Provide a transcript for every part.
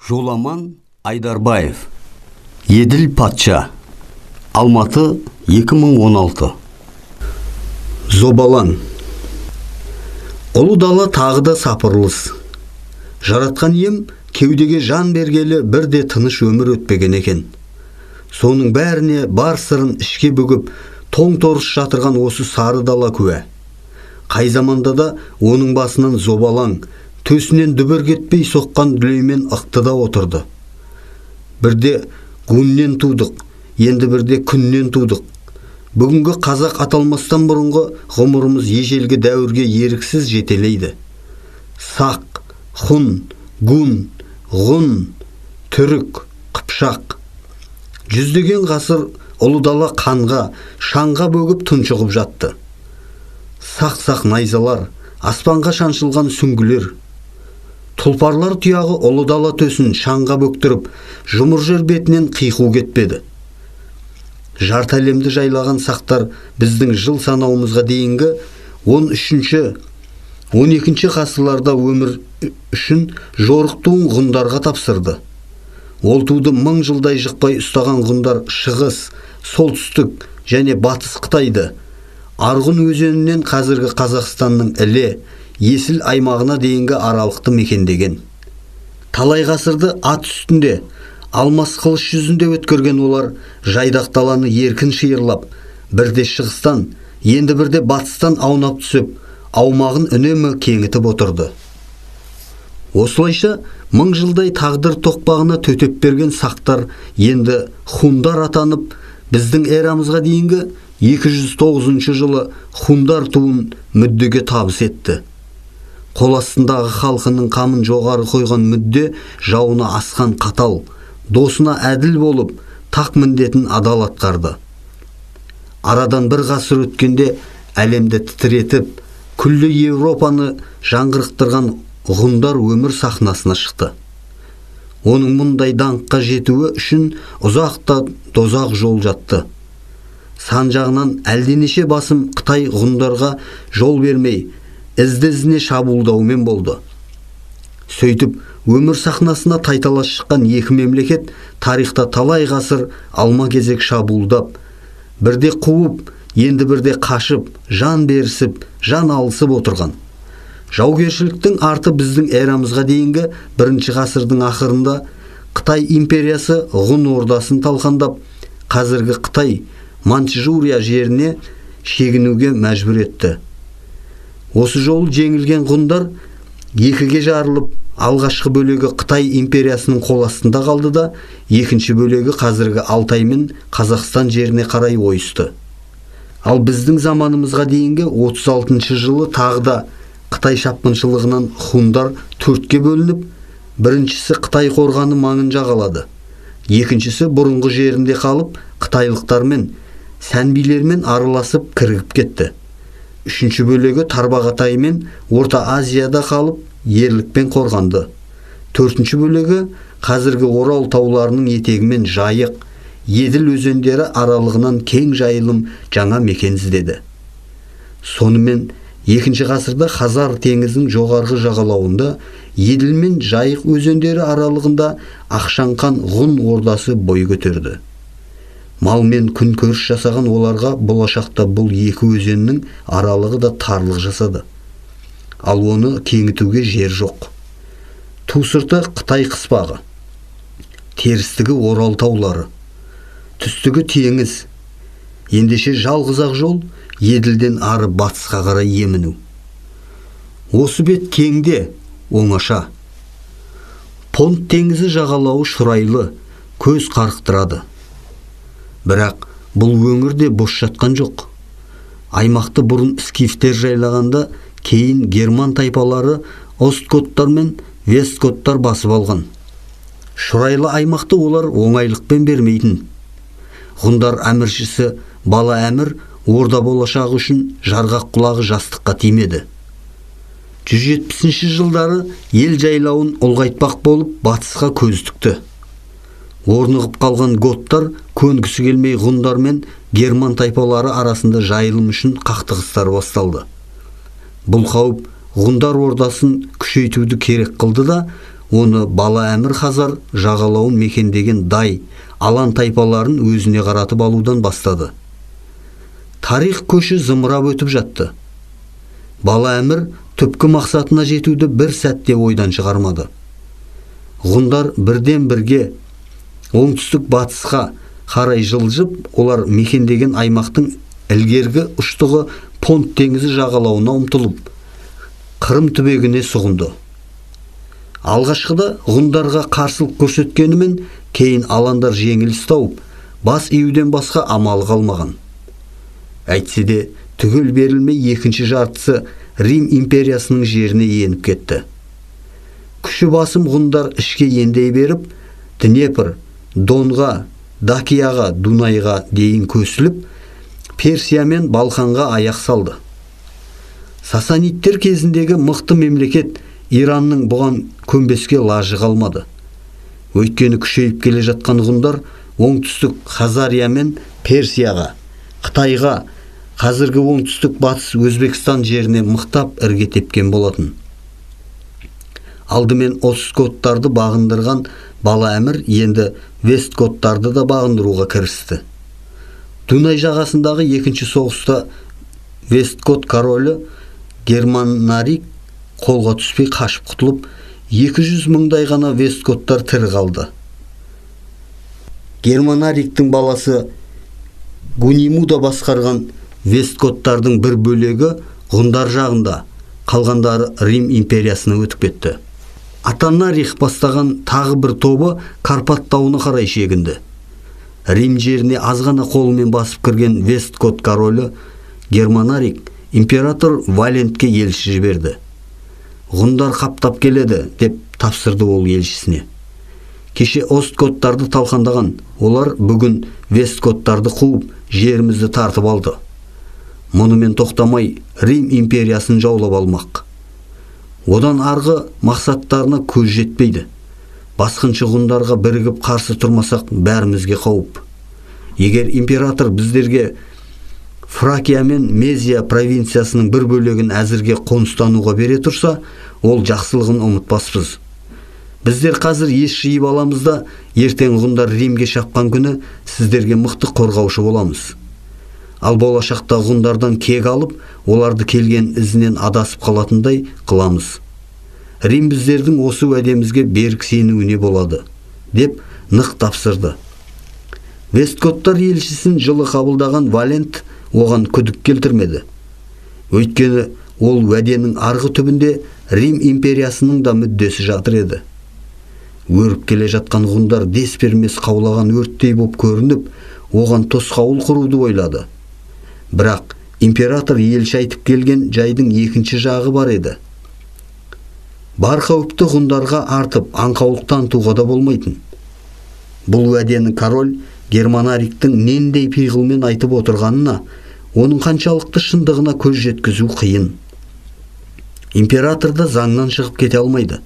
Жоламан Айдарбаев. Еділ патша. Алматы 2016. Зобалан. Ұлы дала тағы да сапырылыс. Жаратқан ием кеудеге жан бергелі бірде тыныш өмір өтпеген екен. Соның бәріне бар сырын ішке бүгіп, тоң-торыс жатырған осы сары дала куә. Қай заманда да оның басынан зобалаң, төсінен дүбір кетпей соққан дүлеймен ықты да отырды. Бірде гуннен тудық, енді бірде күннен тудық. Бүгінгі қазақ аталмастан бұрынғы ғұмырымыз ежелгі дәуірге еріксіз жетелейді. Сақ, хун, гун, ғұн, түрік, қыпшақ. Жүздеген ғасыр ұлы дала қанға, шаңға бөгіп тұншығып жатты. Сақ-сақ найзалар, аспанға шаншылған сүңгілер. Тұлпарлар тұяғы ұлы дала төсін шаңға бөктіріп, жұмыр жер бетінен қиқу кетпеді. Жарты әлемді жайлаған сақтар біздің жыл санауымызға дейінгі 13-ші, 12-ші ғасырларда өмір үшін жорық туын ғұндарға тапсырды. Ол туды мың жылдай жықпай ұстаған ғұндар шығыс, солтүстік және батыс Қытайды, Арғын өзенінен қазіргі Қазақстанның Іле, Есіл аймағына дейінгі аралықты мекендеген. Талай ғасырды ат үстінде, алмас қылыш жүзінде өткерген олар жайдақ даланы еркін шиырлап, бірде шығыстан, енді бірде батыстан аунап түсіп, аумағын үнемі кеңітіп отырды. Осылайша мың жылдай тағдыр тоқпағына төтеп берген сақтар енді хундар атанып, біздің эрамызға дейінгі 209 жылы хундар туын мүддеге табыс етті. Қол астындағы халқының қамын жоғары қойған мүдде жауына асқан қатал, досына әділ болып, тақ міндетін адал атқарды. Арадан бір ғасыр өткенде әлемді тітіретіп, күллі Европаны жаңғырықтырған ғұндар өмір сахнасына шықты. Оның мұндай даңққа жетуі үшін ұзақ та дозақ жол жатты. Сан жағынан әлденеше басым Қытай ғұндарға жол бермей, ізді-ізіне шабуылдаумен болды. Сөйтіп, өмір сахнасына тайталас шыққан екі мемлекет тарихта талай ғасыр алма-кезек шабуылдап, бірде қуып, енді бірде қашып, жан берісіп, жан алысып отырған. Жаугершіліктің арты біздің эрамызға дейінгі бірінші ғасырдың ақырында Қытай империясы Ғұн ордасын талқандап, қазіргі Қытай Манчжурия жеріне шегінуге мәжбүр етті. Осы жолы жеңілген ғұндар екіге жарылып, алғашқы бөлігі Қытай империясының қол астында қалды да, екінші бөлігі қазіргі Алтай мен Қазақстан жеріне қарай ойысты. Ал біздің заманымызға дейінгі 36 жылы тағы да Қытай шапқыншылығынан хундар төртке бөлініп, біріншісі Қытай қорғаны маңын жағалады. Екіншісі бұрынғы жерінде қалып, қытайлықтармен, сәнбилермен араласып кірігіп кетті. Үшінші бөлігі Тарбағатай мен Орта Азияда қалып, ерлікпен қорғанды. Төртінші бөлігі қазіргі Орал тауларының етегімен Жайық, Еділ өзендері аралығынан кең жайылым жаңа мекен іздеді. Сонымен екінші ғасырда Хазар теңізінің жоғарғы жағалауында Еділ мен Жайық өзендері аралығында Ақшаңқан Ғұн ордасы бой көтерді. Малмен күн көріс жасаған оларға болашақта бұл екі өзеннің аралығы да тарлық жасады. Ал оны кеңітуге жер жоқ. Ту сырты Қытай қыспағы, терістігі Орал таулары, түстігі теңіз. Ендеше жалғыз-ақ жол Еділден ары батысқа қарай еміну. Осы бет кеңде, оңаша. Понт теңізі жағалауы шұрайлы, көз қарықтырады. Бірақ бұл өңір де бос жатқан жоқ. Аймақты бұрын скифтер жайлағанда, кейін герман тайпалары остготтар мен вестготтар басып алған. Шұрайлы аймақты олар оңайлықпен бермейтін. Ғұндар әміршісі Бала Әмір орда болашағы үшін жарғақ құлағы жастыққа тимеді. 170 жылдары ел жайлауын ұлғайтпақ болып батысқа көз тікті. Орнығып қалған готтар көнгісі келмей ғұндар мен герман тайпалары арасында жайылым үшін қақтығыстар басталды. Бұл қауіп ғұндар ордасын күшейтуді керек қылды да, Оны Бала Әмір Хазар жағалауын мекендеген Дай, Алан тайпаларын өзіне қаратып алудан бастады. Тарих көші зымырап өтіп жатты. Бала Әмір түпкі мақсатына жетуді бір сәтте ойдан шығармады. Ғұндар бірден бірге оңтүстік батысқа қарай жылжып, олар мекендеген аймақтың ілгергі ұштығы Понт теңізі жағалауына ұмтылып, Қырым түбегіне сұғынды. Алғашқыда ғұндарға қарсылық көрсеткенімен, кейін аландар жеңіліс тауып, бас июден басқа амалы қалмаған. Әйтсе де, түгел берілмей екінші жартысы Рим империясының жеріне еніп кетті. Күші басым ғұндар ішке ендей беріп, Днепр, Донға, Дакияға, Дунайға дейін көсіліп, Персия мен Балқанға аяқ салды. Сасаниттер кезіндегі мықты мемлекет Иранның бұған көнбеске лажы қалмады. Өйткені күшейіп келе жатқан ғұндар оңтүстік Хазария мен Персияға, Қытайға, қазіргі оңтүстік батыс Өзбекстан жеріне мықтап ірге тепкен болатын. Алдымен остготтарды бағындырған Бала Әмір енді вестготтарды да бағындыруға кірісті. Дунай жағасындағы екінші соғыста вестгот королі Германарик қолға түспей қашып құтылып, 200 мыңдай ғана вестготтар тірі қалды. Германариктің баласы Гунимуда басқарған вестготтардың бір бөлегі ғұндар жағында, қалғандары Рим империясына өтіп кетті. Атанарих бастаған тағы бір тобы Карпат тауына қарай шегінді. Рим жеріне аз ғана қолымен басып кірген вестгот королі Германарик император Валентке елші жіберді. Ғұндар қаптап келеді, деп тапсырды ол елшісіне. Кеше остготтарды талқандаған, олар бүгін вестготтарды қуып, жерімізді тартып алды. Мұнымен тоқтамай Рим империясын жаулап алмақ. Одан арғы мақсаттарына көз жетпейді. Басқыншы ғұндарға бірігіп қарсы тұрмасақ, бәрімізге қауіп. Егер император біздерге Фракия мен Мезия провинциясының бір бөлігін әзірге қоныстануға бере тұрса, ол жақсылығын ұмытпаспыз. Біздер қазір ес жиып аламыз да, ертең ғұндар Римге шапқан күні сіздерге мықты қорғаушы боламыз. Ал болашақта ғұндардан кек алып, оларды келген ізінен адасып қалатындай қыламыз. Рим біздердің осы уәдемізге берік сенуіне болады, деп нық тапсырды. Вестготтар елшісін жылы қабылдаған Валент оған күдік келтірмеді. Өйткені ол уәденің арғы түбінде Рим империясының да мүддесі жатыр еді. Өріп келе жатқан ғұндар дес бермес қаулаған өрттей боп көрініп, оған тосқауыл құруды ойлады. Бірақ император елші айтып келген жайдың екінші жағы бар еді. Бар қауіпті ғұндарға артып, аңқаулық танытуға да болмайтын. Бұл уәдені король Германариктің нендей пиғылмен айтып отырғанына, оның қаншалықты шындығына көз жеткізу қиын. Император да заңнан шығып кете алмайды.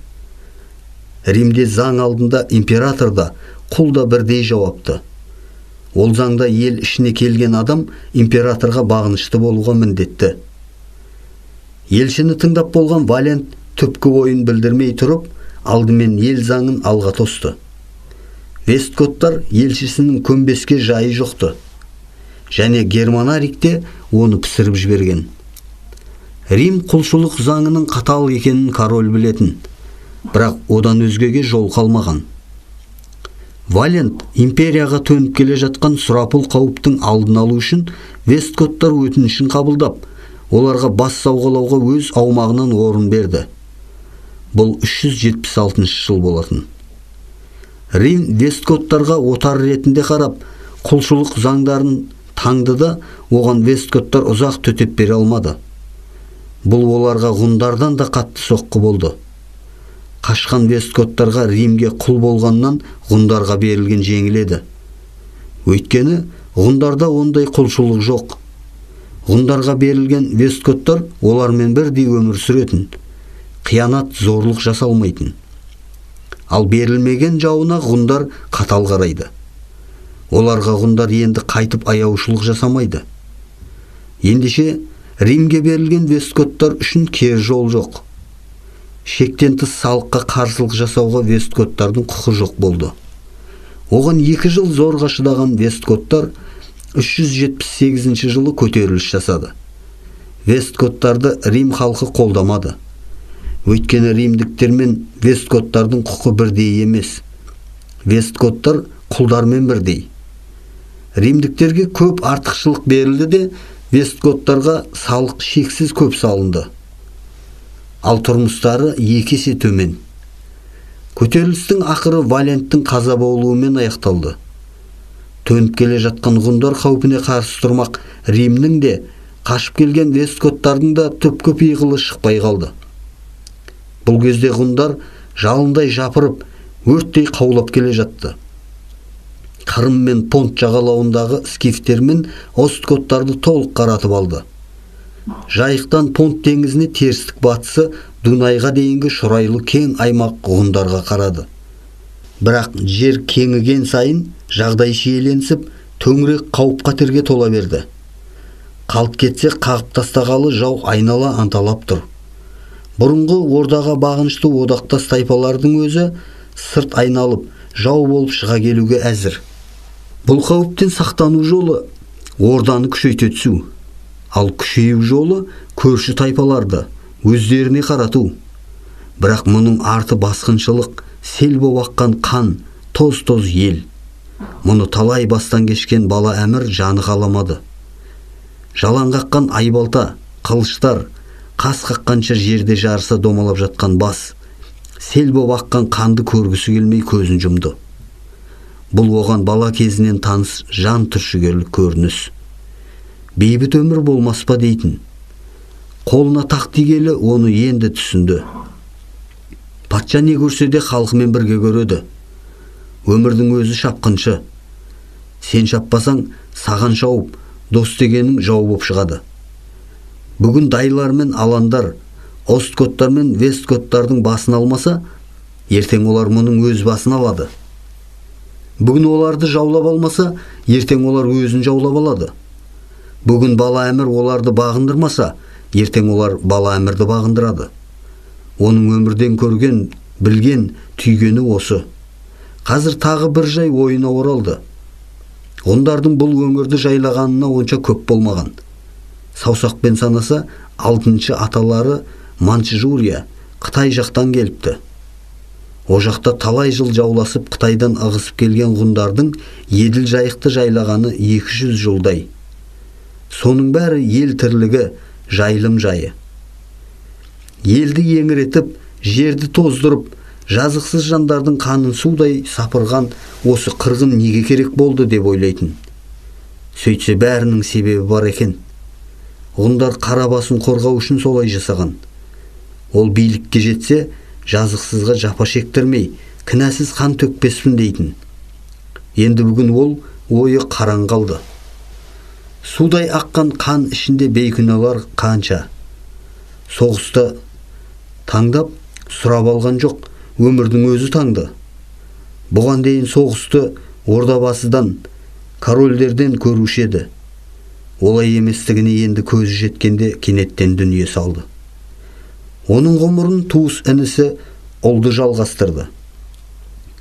Римде заң алдында император да, құл да бірдей жауапты. Ол заңда ел ішіне келген адам императорға бағынышты болуға міндетті. Елшіні тыңдап болған Валент түпкі ойын білдірмей тұрып, алдымен ел заңын алға тосты. Вестготтар елшісінің көнбеске жайы жоқты. Және Германарик те оны пісіріп жіберген. Рим құлшылық заңының қатал екенін король білетін, бірақ одан өзгеге жол қалмаған. Валент империяға төніп келе жатқан сұрапыл қауіптің алдын алу үшін вестготтар өтінішін қабылдап, оларға бас сауғалауға өз аумағынан орын берді. Бұл 376 жыл болатын. Рим вестготтарға отар ретінде қарап, құлшылық заңдарын таңды да, оған вестготтар ұзақ төтеп бере алмады. Бұл оларға ғұндардан да қатты соққы болды. Қашқан вестготтарға Римге құл болғаннан ғұндарға берілген жеңіледі. Өйткені ғұндарда ондай құлшылық жоқ. Ғұндарға берілген вестготтар олармен бірдей өмір сүретін, қиянат, зорлық жасалмайтын. Ал берілмеген жауына ғұндар қатал қарайды. Оларға ғұндар енді қайтып аяушылық жасамайды. Ендеше Римге берілген вестготтар үшін кері жол жоқ. Шектен тыс салыққа қарсылық жасауға вестготтардың құқы жоқ болды. Оған 2 жыл зорға шыдаған вестготтар 378 жылы көтеріліс жасады. Вестготтарды Рим халқы қолдамады. Өйткені римдіктер мен вестготтардың құқы бірдей емес. Вестготтар құлдармен бірдей. Римдіктерге көп артықшылық берілді де, вестготтарға салық шексіз көп салынды. Ал тұрмыстары 2 есе төмен. Көтерілістің ақыры Валенттің қаза болуымен аяқталды. Төніп келе жатқан ғұндар қаупіне қарсы тұрмақ Римнің де, қашып келген вестготтардың да түпкі пиғылы шықпай қалды. Бұл кезде ғұндар жалындай жапырып, өрттей қаулап келе жатты. Қырым мен Понт жағалауындағы скифтер мен остготтарды толық қаратып алды. Жайықтан Понт теңізіне терістік батысы Дунайға дейінгі шұрайлы кең аймақ ғұндарға қарады. Бірақ жер кеңіген сайын жағдай шиеленісіп, төңірек қауіп-қатерге тола берді. Қалт кетсе қағып тастағалы жау айнала анталап тұр. Бұрынғы ордаға бағынышты одақтас тайпалардың өзі сырт айналып, жау болып шыға келуге әзір. Бұл қауіптен сақтану жолы орданы күшейте түсу. Ал күшею жолы көрші тайпаларды өздеріне қарату. Бірақ мұның арты басқыншылық, сел боп аққан қан, тоз-тоз ел. Мұны талай бастан кешкен бала әмір жаны қаламады. Жалаң қаққан айбалта, қылыштар, қас қаққанша жерде жарыса домалап жатқан бас, сел боп аққан қанды көргісі келмей көзін жұмды. Бұл оған бала кезінен таныс жан түршігерлік көрініс. Бейбіт өмір болмас па дейтін. Қолына тақ тигелі оны енді түсінді. Патша не көрсе де халқымен бірге көреді. Өмірдің өзі шапқыншы. Сен шаппасаң, саған шауып, дос дегенің жау боп шығады. Бүгін дайлар мен аландар, остготтар мен вестготтардың басын алмаса, ертең олар мұның өз басын алады. Бүгін оларды жаулап алмаса, ертең олар өзін жаулап алады. Бүгін бала әмір оларды бағындырмаса, ертең олар бала әмірді бағындырады. Оның өмірден көрген, білген, түйгені осы. Қазір тағы бір жай ойына оралды. Ғұндардың бұл өңірді жайлағанына онша көп болмаған. Саусақпен санаса, 6-шы аталары Манчжурия, Қытай жақтан келіпті. О жақта талай жыл жауласып, Қытайдан ығысып келген ғұндардың Еділ жайықты жайлағаны 200 жылдай. Соның бәрі ел тірлігі, жайылым жайы. Елді еңіретіп, жерді тоздырып, жазықсыз жандардың қанын судай сапырған осы қырғын неге керек болды деп ойлайтын. Сөйтсе бәрінің себебі бар екен. Ғұндар қара басын қорғау үшін солай жасаған. Ол билікке жетсе, жазықсызға жапа шектірмей, кінәсіз қан төкпеспін дейтін. Енді бүгін ол ойы қараң қалды. Судай аққан қан ішінде бейкүнәлар қанша. Соғысты таңдап, сұрап алған жоқ, өмірдің өзі таңды. Бұған дейін соғысты ордабасыдан, корольдерден көруші еді. Олай еместігіне енді көзі жеткенде кенеттен дүние салды. Оның ғұмырын туыс інісі ұлды жалғастырды.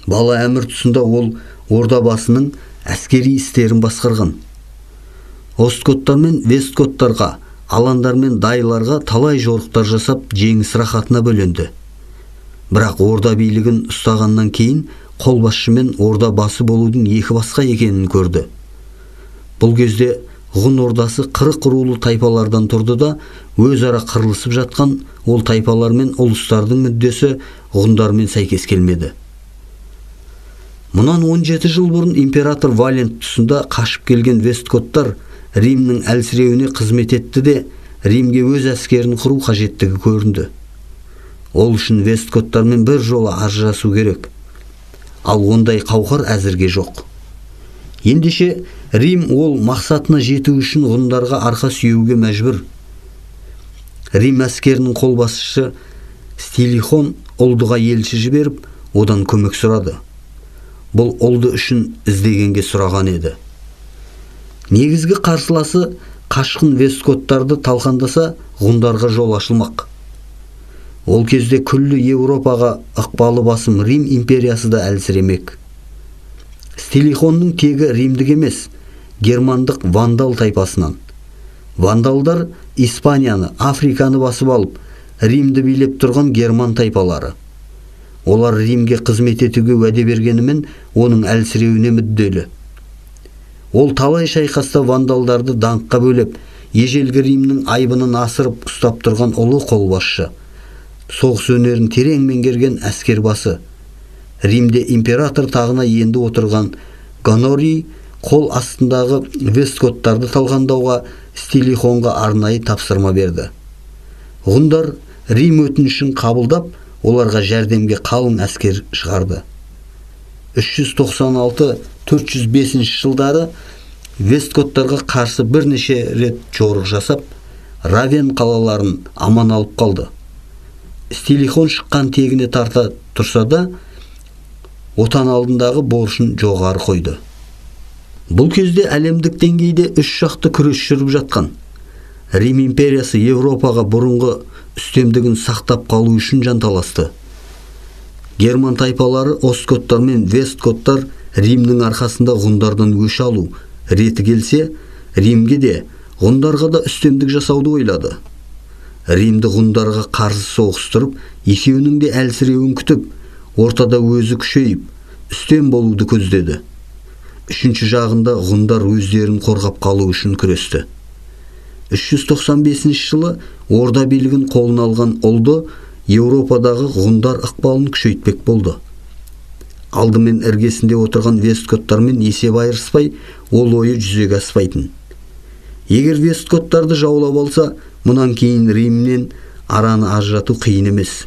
Бала әмір тұсында ол ордабасының әскери істерін басқарған. Остготтар мен вестготтарға, аландар мен дайларға талай жорықтар жасап, жеңіс рахатына бөленді. Бірақ орда билігін ұстағаннан кейін қолбасшы мен орда басы болудың екі басқа екенін көрді. Бұл кезде Ғұн ордасы 40 рулы тайпалардан тұрды да, өзара қырылысып жатқан ол тайпалар мен ұлыстардың мүддесі ғұндармен сәйкес келмеді. Мұнан 17 жыл бұрын император Валент тұсында қашып келген вестготтар Римнің әлсіреуіне қызмет етті де, Римге өз әскерін құру қажеттігі көрінді. Ол үшін вестготтармен бір жола ажырасу керек. Ал ондай қауқар әзірге жоқ. Ендеше Рим ол мақсатына жету үшін ғұндарға арқа сүйеуге мәжбүр. Рим әскерінің қолбасшысы Стилихон ұлдыға елші жіберіп, одан көмек сұрады. Бұл ұлды үшін іздегенге сұраған еді. Негізгі қарсыласы қашқын вестготтарды талқандаса, ғұндарға жол ашылмақ. Ол кезде күллі Еуропаға ықпалы басым Рим империясы да әлсіремек. Стилихонның тегі римдік емес, германдық вандал тайпасынан. Вандалдар Испанияны, Африканы басып алып, Римді билеп тұрған герман тайпалары. Олар Римге қызмет етуге уәде бергенімен, оның әлсіреуіне мүдделі. Ол талай шайқаста вандалдарды даңққа бөлеп, ежелгі Римнің айбынын асырып ұстап тұрған ұлы қолбасшы. Соғыс өнерін терең меңгерген әскербасы. Римде император тағына енді отырған Гонорий қол астындағы вестготтарды талқандауға Стилихонға арнайы тапсырма берді. Ғұндар Рим өтінішін қабылдап, оларға жәрдемге қалың әскер шығарды. 396-405 жылдары вестготтарға қарсы бірнеше рет жорық жасап, Равен қалаларын аман алып қалды. Стилихон шыққан тегіне тарта тұрса да, отан алдындағы борышын жоғары қойды. Бұл кезде әлемдік деңгейде үш жақты күрес жүріп жатқан. Рим империясы Европаға бұрынғы үстемдігін сақтап қалу үшін жанталасты. Герман тайпалары остготтар мен вестготтар Римнің арқасында ғұндардан өш алу, реті келсе, Римге де, ғұндарға да үстемдік жасауды ойлады. Римді ғұндарға қарсы соғыстырып, екеуінің де әлсіреуін күтіп, ортада өзі күшейіп, үстем болуды көздеді. Үшінші жағында ғұндар өздерін қорғап қалу үшін күресті. 395 жылы орда билігін қолына алған Ұлды Еуропадағы ғұндар ықпалын күшейтпек болды. Алдымен іргесінде отырған вестготтармен есеп айырыспай, ол ойы жүзеге аспайтын. Егер вестготтарды жаулап алса, мұнан кейін Римнен араны ажырату қиын емес.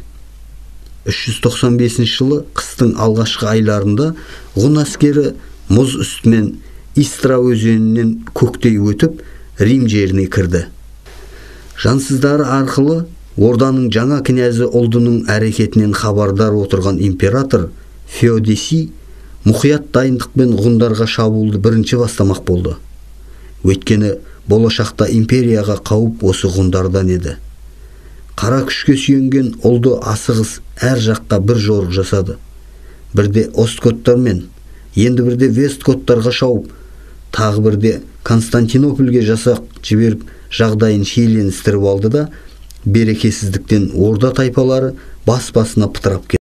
395 жылы қыстың алғашқы айларында ғұн әскері мұз үстімен Истра өзенінен көктей өтіп, Рим жеріне кірді. Жансыздары арқылы орданың жаңа князі Ұлдының әрекетінен хабардар отырған император Феодосий мұқият дайындықпен ғұндарға шабуылды бірінші бастамақ болды. Өйткені болашақта империяға қауіп осы ғұндардан еді. Қара күшке сүйенген Ұлды асығыс әр жаққа бір жорық жасады. Бірде остготтармен, енді бірде вестготтарға шауып, тағы бірде Константинопольге жасақ жіберіп, жағдайын шиеленістіріп алды да, берекесіздіктен орда тайпалары бас-басына пытырап кетті.